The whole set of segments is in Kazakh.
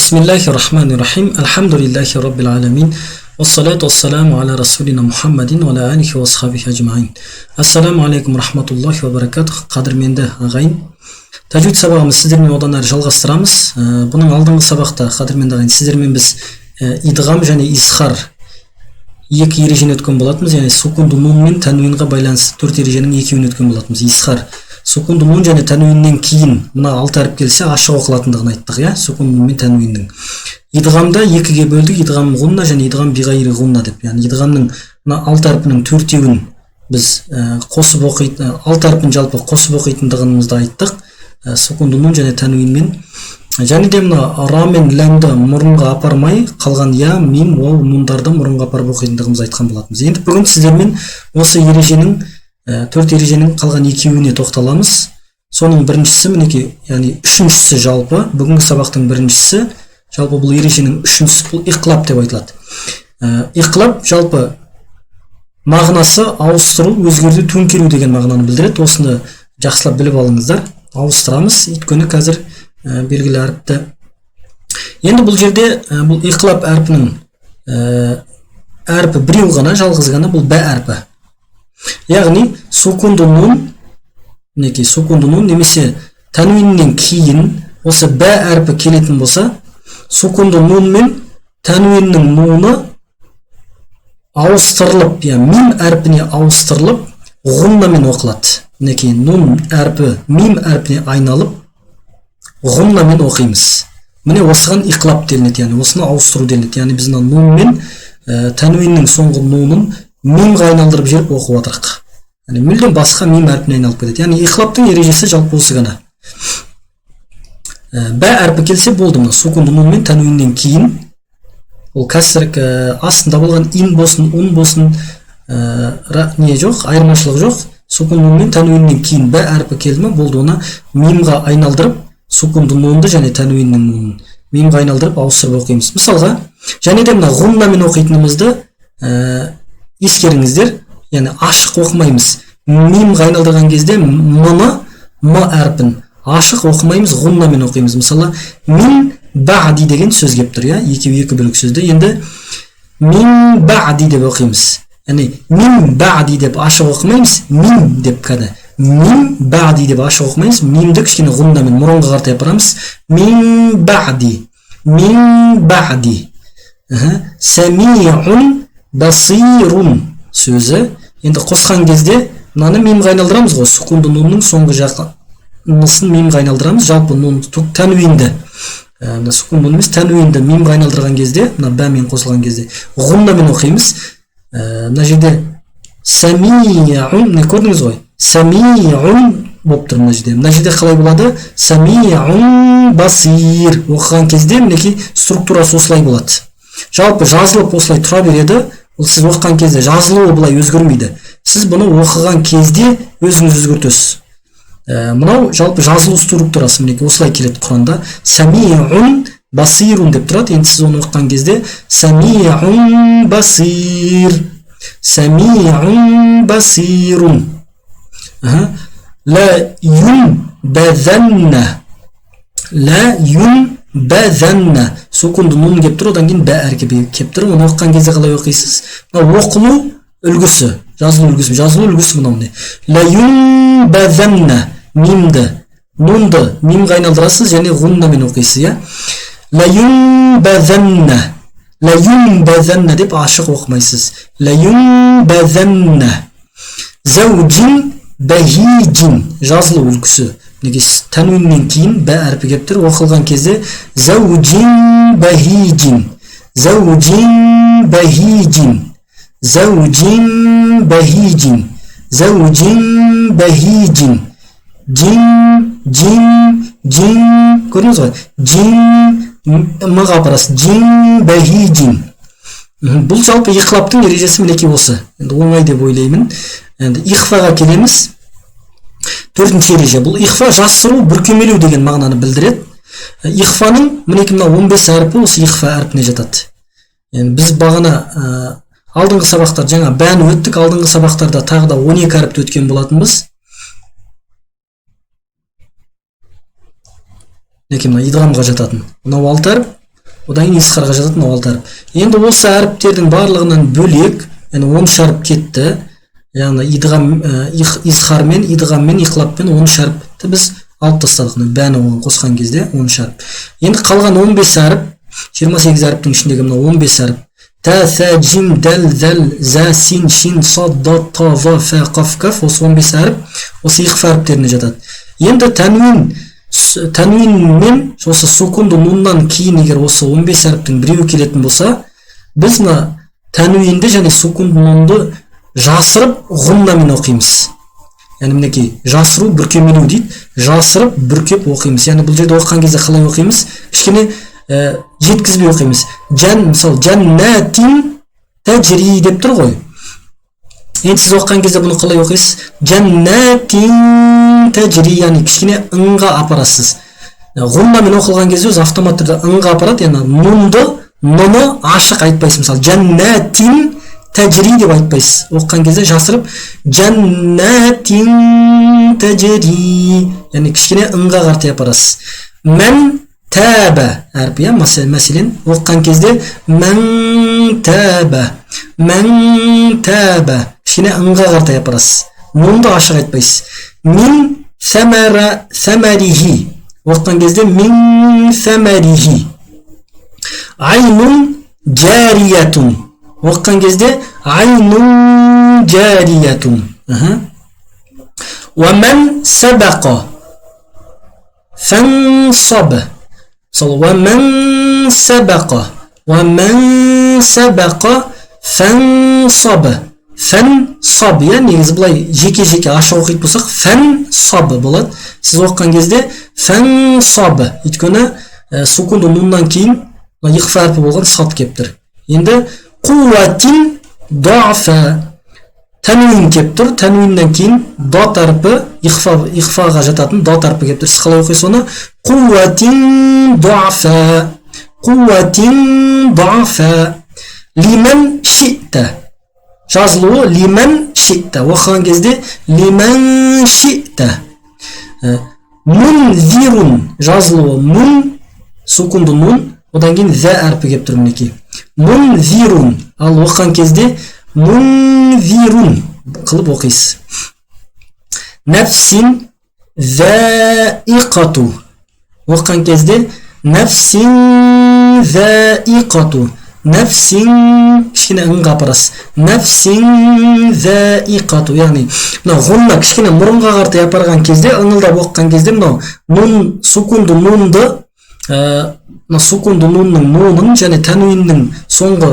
Бисмиллахи рахмани рахим. Альхамдулиллахи раббил аламин. Уассалату вассаламу аля расулина Мухаммадин ва аля алихи ва асхабихи ажмаин. Ассаламу алейкум рахматуллахи ва баракатух. Қадірменді ағайын, тәжвид сабағымыз сіздермен одан әрі жалғастырамыз. Бұның алдыңғы сабақта, қадірменді ағайын, сіздермен біз идғам және изхар екі ережені өткен болатынбыз. Яғни сукунды нун мен тәнуинға байланысты төрт ереженің екеуін өткен болатынбыз. Изхар сукунды нун және тәнуиннен кейін мына алты әріп келсе ашық оқылатындығын айттық, иә, сукунды нун мен тәнуиннің. Идғамда екіге бөлдік, идғам ғунна және идғам биғайри ғунна деп. Яғни идғамның мына алты әрпінің төртеуін біз қосып оқитын, алты әрпін жалпы қосып оқитындығымызды айттық. Сукунды нун және тәнуинмен. Және де мына ра мен ләмді мұрынға апармай, қалған я, мим, уау, нундарды мұрынға апарып оқитындығымызды айтқан болатынбыз. Енді бүгін сіздермен осы ереженің, төрт ереженің қалған екеуіне тоқталамыз. Соның біріншісі мінекей, яғни үшіншісі, жалпы бүгінгі сабақтың біріншісі, жалпы бұл ереженің үшіншісі, бұл иқлаб деп айтылады. Иқлаб жалпы мағынасы ауыстыру, өзгерту, төңкеру деген мағынаны білдіреді. Осыны жақсылап біліп алыңыздар. Ауыстырамыз, өйткені қазір белгілі әріпті. Енді бұл жерде бұл иқлаб әрпінің әрпі біреу ғана, жалғыз ғана, бұл бә әрпі. Яғни сукунды нун, мінекей сукунды нун немесе тәнуиннен кейін осы бә әрпі келетін болса, сукунды нун мен тәнуиннің нуны ауыстырылып, я мим әрпіне ауыстырылып, ғуннамен оқылады. Мінекей нун әрпі мим әрпіне айналып, ғуннамен оқимыз. Міне осыған иқлаб делінеді, яғни осыны ауыстыру делінеді. Яғни біз мына нун мен тәнуиннің соңғы нунын мимға айналдырып жіберіп оқып отырық. Яғни мүлдем басқа мим әрпіне айналып кетеді. Яғни иқлабтың ережесі жалпы осы ғана. Бә әрпі келсе болды, мына сукунды нун мен тәнуиннен кейін ол кәсір астында болған ин болсын, ун болсын, не жоқ, айырмашылығы жоқ. Сукун нун мен тәнуиннен кейін бә әрпі келді ме, болды, оны мимға айналдырып, сукунды нунды және тәнуиннің нунын мимға айналдырып ауыстырып оқимыз. Мысалға, және де мына ғуннамен оқитынымызды ескеріңіздер, яғни ашық оқымаймыз. Мимға айналдырған кезде мны, м әрпін ашық оқымаймыз, ғуннамен оқимыз. Мысалы, мин баъди деген сөз келіп тұр, иә, екеуі екі бөлек сөзді. Енді мин баъди деп оқимыз. Яғни мин баъди деп ашық оқымаймыз, мин деп кәді. Мин баъди деп ашық оқымаймыз, мимді кішкене ғуннамен мұрынға қаратай апарамыз. Мин баъди, мин баъди. Сәмиун басирун сөзі. Енді қосқан кезде мынаны мимға айналдырамыз ғой, сукунды нунның соңғы жағы нысын мимға айналдырамыз. Жалпы нун тәнуинді, мына сукун нун емес, тәнуинді мимға айналдырған кезде, мына бәмен қосылған кезде ғуннамен оқимыз. Мына жерде сәмиун, міне көрдіңіз ғой, сәмиун болып тұр мына жерде. Мына жерде қалай болады? Сәмиун басир. Оқыған кезде мінекей структурасы осылай болады. Жалпы жазылып осылай тұра береді. Ол сіз оқыған кезде жазылуы былай өзгермейді. Сіз бұны оқыған кезде өзіңіз өзгертесіз. Мынау жалпы жазылу структурасы мінекей осылай келеді Құранда. Сәмиун басирун деп тұрады. Енді сіз оны оқыған кезде сәмиун басир, сәмиун басирун. Ла юнбазанна, ла юнбазанна. Сукунды нун келіп тұр, одан кейін бә әрпі келіп тұр. Оны оқыған кезде қалай оқисыз? Мына оқылу үлгісі, жазылу үлгісі, жазылу үлгісі мынау міне. Ла юнбазанна, мимді, нунды мимға айналдырасыз және ғуннамен оқисыз, иә. Ла юнбазанна, ла юнбазанна деп ашық оқымайсыз. Ла юнбазанна. Зәуджин бәһиджин жазылу үлгісі. Мінекей тәнуиннен кейін бә әрпі келіп тұр. Оқылған кезде зәуджин бәһиджин, зәуджин бәһиджин, зәуджин бәһиджин, зәуджин бәһиджин. Джин, джин, джин. Көрдіңіз ғой? Джин, мға апарасыз. Джин бәһиджин. Бұл жалпы иқлабтың ережесі мінекей осы. Енді оңай деп ойлаймын. Енді ихфаға келеміз. Төртінші ереже. Бұл ихфа жасыру, бүркемелеу деген мағынаны білдіреді. Ихфаның мінекей мына 15 әрпі осы ихфа әрпіне жатады. Енді біз бағана алдыңғы сабақтар жаңа бәні өттік, алдыңғы сабақтарда тағы да 12 әріпті өткен болатынбыз. Мінекей мына идғамға жататын. Мынау 6 әріп, Одан кейін изхарға жататын 6 әріп. Енді осы әріптердің барлығынан бөлек, яғни 13 әріп кетті. Яғни идғам, изхармен, идғаммен, иқлабпен 13 әріпті біз алып тастадық. Бәні оған қосқан кезде 13 әріп. Енді қалған 15 әріп, 28 әріптің ішіндегі мына 15 әріп. Та, сә, джим, дәл, зәл, зә, син, шин, сад, да, та, ва, фә, қаф, каф, осы 15 әріп осы ихфа әріптеріне жатады. Енді тәнуин мен осы сукунды нуннан кейін егер осы 15 әріптің біреуі келетін болса, біз мына тәнуинді және сукунды нунды жасырып ғұннамен оқимыз. Яғни мінекей жасыру, бүркемелеу дейді, жасырып бүркеп оқимыз. Яғни бұл жерде оқыған кезде қалай оқимыз? Кішкене жеткізбей оқимыз. Жан, мысалы, жәннәтин тәжри деп тұр ғой. Енді сіз оқыған кезде бұны қалай оқисыз? Жәннәтин тәжри, яғни кішкене ыңға апарасыз. Ғұннамен оқылған кезде өзі автомат түрде ыңға апарады. Яғни нунды, ныны ашық айтпайсыз. Мысалы, жәннәтин тәжри деп айтпайсыз. Оқыған кезде жасырып жәннәтин тәжри, яғни кішкене ыңға қарай апарасыз. Мән тәбә әрпі, иә, мәселен, оқыған кезде мән тәбә, мән тәбә, кішкене ыңға қарай апарасыз. Нунды ашық айтпайсыз. Мин сәмәра, сәмәрихи, оқыған кезде мин сәмәрихи. Айнун жариятун, оқыған кезде айнун жариятун. Уа мән сәбәқа фәнсаб. Мысалы, уа мән сәбәқа, уа мән сәбәқа фәнсаб. Фәнсаб, иә, негізі былай жеке-жеке ашық оқитын болсақ, фәнсаб болады. Сіз оқыған кезде фәнсаб, өйткені сукунды нуннан кейін мына ихфа әрпі болған сад келіп тұр. Енді қуатин дафа, тәнуин келіп тұр. Тәнуиннен кейін дат әрпі, ихфаға жататын дат әрпі келіп тұр. Сіз қалай оқисыз оны? Қуатин дафа, қуатин дафа. Лиман шита, жазылуы лиман шита, оқыған кезде лиман шита. Мунзирун, жазылуы мун, сукунды нун, одан кейін зә әрпі келіп тұр мінекей. Мунзирун, ал оқыған кезде мунзирун қылып оқисыз. Нәфсин зәиқату, оқыған кезде нәфсин зәиқату, нәфсин, кішкене ыңға апарасыз. Нәфсин зәиқату, яғни мынау ғұнна кішкене мұрынға қарай апарған кезде, ыңылдап оқыған кезде мынау нун, сукунды нунды, мына сукунды нунның нунын және тәнуиннің соңғы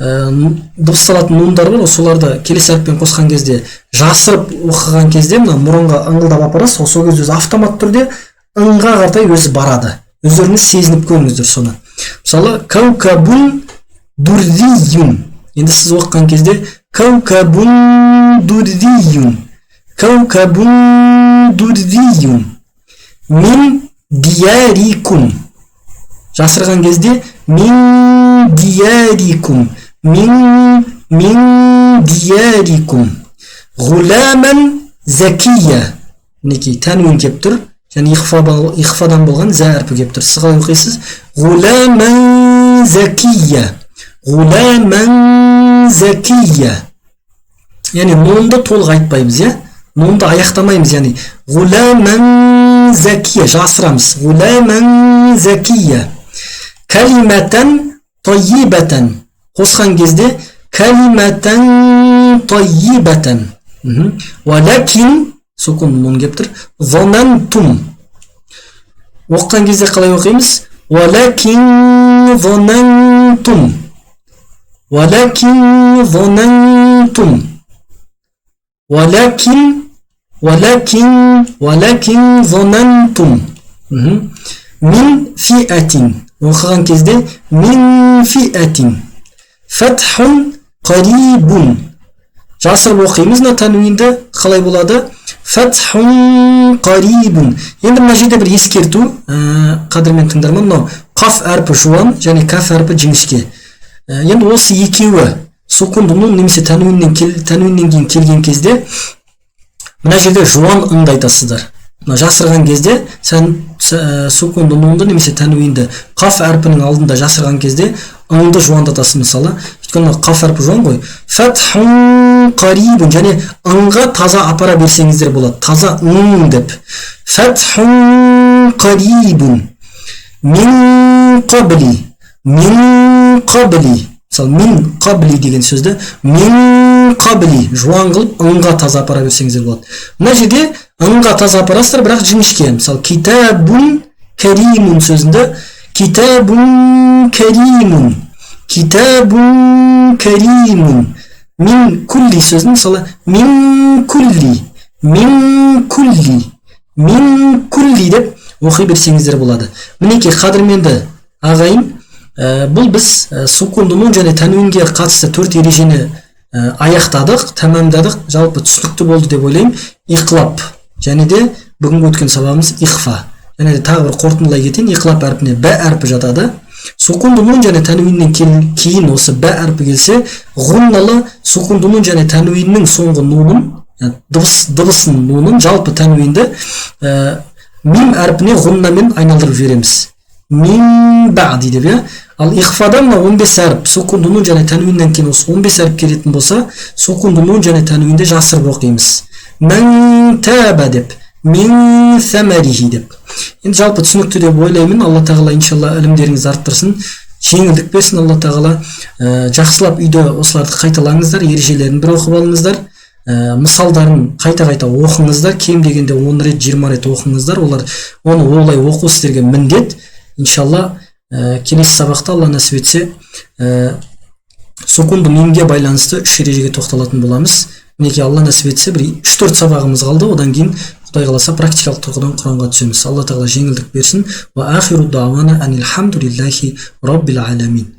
дыбысталатын нундар бар, соларды келесі әріппен қосқан кезде жасырып оқыған кезде мына мұрынға ыңылдап апарасыз, сол кезде өзі автомат түрде ыңға қарай өзі барады. Өздеріңіз сезініп көріңіздер соны. Мысалы, каукабун дурдиюн. Енді сіз оқыған кезде каукабун дурдиюн, каукабун дурдиюн. Мин диярикум, жасырған кезде мин диярикум, мин, мин диярикум. Ғуламан закия, мінекей тәнуин келіп тұр, және ихфадан болған зә әрпі келіп тұр. Сіз қалай оқисыз? Ғуламан закия, ғуламан закия. Яғни нунды толық айтпаймыз, иә, нунды аяқтамаймыз, яғни ғуламан закия жасырамыз. Ғуламан закия. Калиматан тайибатан, қосқан кезде калиматан тайибатан. Уалакин, сукун нун келіп тұр. Зонантум, оқыған кезде қалай оқимыз? Уалакин зонантум, уалакин зонантум, уалакин, уалакин, уалакин зонантум. Мин фиатин, оқыған кезде мин фиатин. Фатхун қарибун, жасырып оқимыз мына тәнуинді, қалай болады? Фатхун қарибун. Енді мына жерде бір ескерту, қадірмен тыңдарман, мынау қаф әрпі жуан және каф әрпі жіңішке. Енді осы екеуі сукунды нун немесе тәнуиннен кейін келген кезде мына жерде жуан ыңды айтасыздар. Мына жасырған кезде сән сукунды нунды немесе тәнуинді қаф әрпінің алдында жасырған кезде ыңды жуандатасыз мысалы. Өйткені қаф әрпі жуан ғой. Фатхун қарибун, және ыңға таза апара берсеңіздер болады. Таза ың деп. Фатхун қарибун. Мин қабли. Мин қабли. Мысалы, мин қабли деген сөзді мин қабли жуан қылып ыңға таза апара берсеңіздер болады. Мына жерде ыңға таза апарасыздар, бірақ жіңішке. Мысалы, китабун каримун сөзінде китабун каримун, китабун каримун. Мин кулли сөзін мысалы мин кулли, мин кулли, мин кулли деп оқи берсеңіздер болады. Мінекей, қадірменді ағайын, бұл біз сукунды нун және тәнуинге қатысты 4 ережені аяқтадық, тәмамдадық. Жалпы түсінікті болды деп ойлаймын. Иқлап және де бүгінгі өткен сабағымыз ихфа. Және де тағы бір қорытындылай кетейін. Иқлап әрпіне бә әрпі жатады. Сукунды нун және тәнуиннен кейін осы бә әрпі келсе, ғұнналы сукунды нун және тәнуиннің соңғы нунын, дыбысын нунын, жалпы тәнуинді мим әрпіне ғұннамен айналдырып жібереміз. Мин бәди деп, иә. Ал ихфада мына 15 әріп, сукунды нун және тәнуиннен кейін осы 15 әріп келетін болса, сукунды нун және тәнуинді жасырып оқимыз. Мән тәбә деп, мин сәмәрихи деп. Енді жалпы түсінікті деп ойлаймын. Алла тағала иншалла ілімдеріңізді арттырсын, жеңілдік берсін. Алла тағала жақсылап үйде осыларды қайталаңыздар, ережелерін бір оқып алыңыздар, мысалдарын қайта-қайта оқыңыздар, кем дегенде 10 рет, 20 рет оқыңыздар. Олар оны олай оқу сіздерге міндет. Иншалла келесі сабақта Алла нәсіп етсе, сукунды мимге байланысты 3 ережеге тоқталатын боламыз. Мінекей, Алла нәсіп етсе, бір 3-4 сабағымыз қалды. Одан кейін Құдай қаласа практикалық тұрғыдан Құранға түсеміз. Алла тағала жеңілдік берсін. Уа ахиру дауана анилхамдулиллахи роббил аламин.